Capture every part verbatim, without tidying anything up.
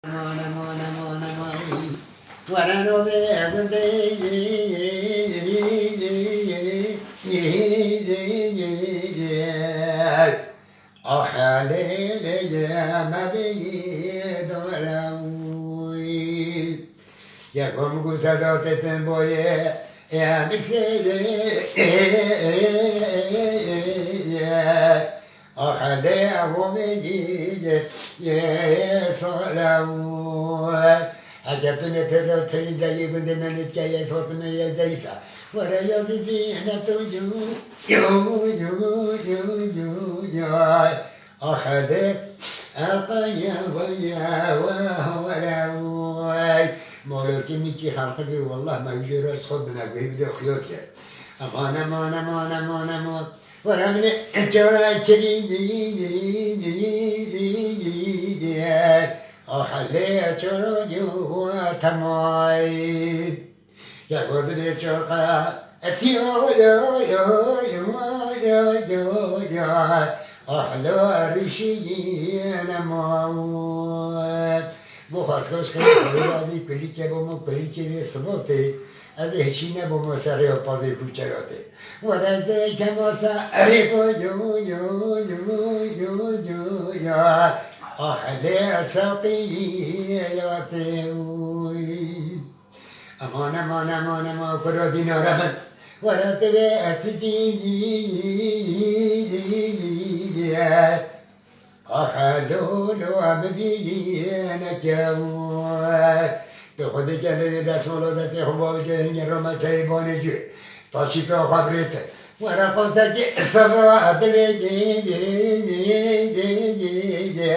Aman, aman, aman, aman. Were no be gundê. Ah, lê, lê, lê, me bêyî dore wî. Yeko min got, Seda têtin boyê, ê, miksê, ê, ê, ê, ê, ê, ê, ê. Axelê evo mecî ye, ye, salew. Heke tu ne pêro tirî zeyî gundê me nitke ye Fatime ye Zeyfe. Were ya dizî ne tu yû, yû, yû, yû, yû, yû. Axelê eqaye ve ye ve were vay. Molokî min kî xelqi bî, wallah me wî jê rast xwe bine guhî bide xuya kir. Aman, aman, aman, aman, aman. Were min e çora kirî. Axelê çora cû temay. Ya godinê çora. Etiyo yo yo yo yo yo yo. Ahlo rişî yine mawo. Bu xatkoş kırı koyradî kulike bu mu kulike ve sıvotê. Ez ê hişî nebûmo serê û pazê kûçeratê. Were ez ê kemasa erê ko yo yo yo yo yo ya. Ahlê saqî ya tê uy. Aman, aman, aman, aman, kuro dînara min. Were tu ve eticî. Axe lo lo em biyîne kew. Tu xwe dikene destmala destê xwe bavêje hingê roma serê banê cû. Taşîka xwe birêse. Were xwestekî sera dilê cê cê cê cê cê cê.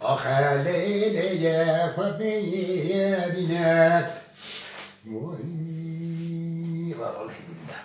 Axe lê lê ye xwe pê ye bîne. Vay, vay, vay.